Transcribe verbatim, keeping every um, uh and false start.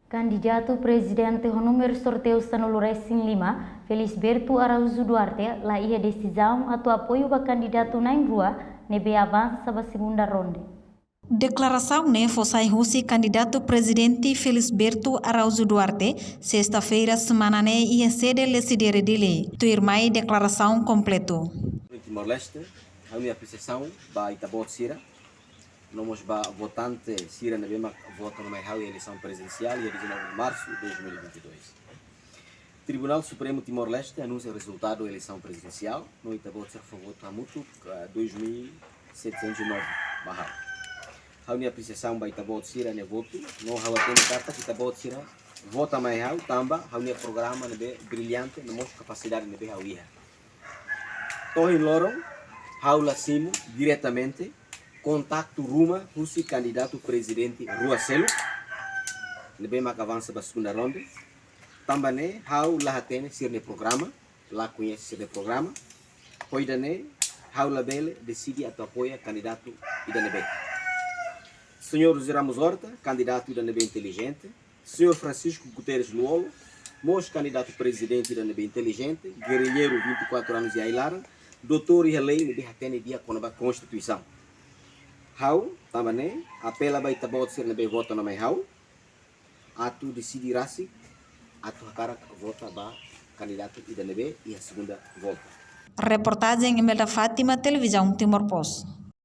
Kandidatu prezidente ho númeru sorteiu sanulu-resin-lima, Felisberto Araújo Duarte, la iha desizaun atu apoiu ba kandidatu na'in-rua ne'ebé avansa ba segunda ronde. Deklarasaun ne'e fó sai husi kandidatu prezidente Felisberto Araújo Duarte, sesta-feira semana ne'e iha sede Lecidere Dili. Tuirmai deklarasaun kompletu. Timor-Leste, ha'u-nia apresiasaun ba ita-boot sira, no mós ba votante sira ne'ebé mak vota mai ha'u iha eleisaun prezidensiál iha dezanove de março de dois mil e vinte e dois. Tribunál Supremu Timor-Leste anunsia rezultadu eleisaun prezidensiál, no ita-boot sira fó votu hamutuk, ah, dois mil setecentos e nove ba ha'u. Ha'u-nia apresiasaun ba ita-boot sira-nia votu, no ha'u hatene katak ita-boot sira vota mai ha'u tanba ha'u-nia programa ne'ebé brillante, no mós kapasidade ne'ebé ha'u iha. To'o ohin loron, ha'u la simu diretamente kontaktu ruma husi kandidatu prezidente rua seluk ne'ebé mak avansa ba segunda ronde. Tanba ne'e ha'u la hatene sira-nia programa, la koñese sira-nia programa. Ho ida-ne'e ha'u labele deside atu apoia kandidatu ida-ne'ebé. Señór José Ramos Horta, kandidatu ida-ne'ebé intelijente. Señór Francisco Guterres Lú-Olo, mós kandidatu prezidente ida-ne'ebé intelijente, gerrilleiru, vinte e quatro anos iha ai-laran, doutór iha lei ne'ebé hatene di'ak kona-ba Konstituisaun. Ha'u, tanba ne'e, apela ba ita-boot sira ne'ebé vota mai ha'u, atu deside rasik, atu hakarak vota ba kandidatu ida-ne'ebé iha segunda volta. Reportajen Imelda Fátima, Televizaun Timor Post.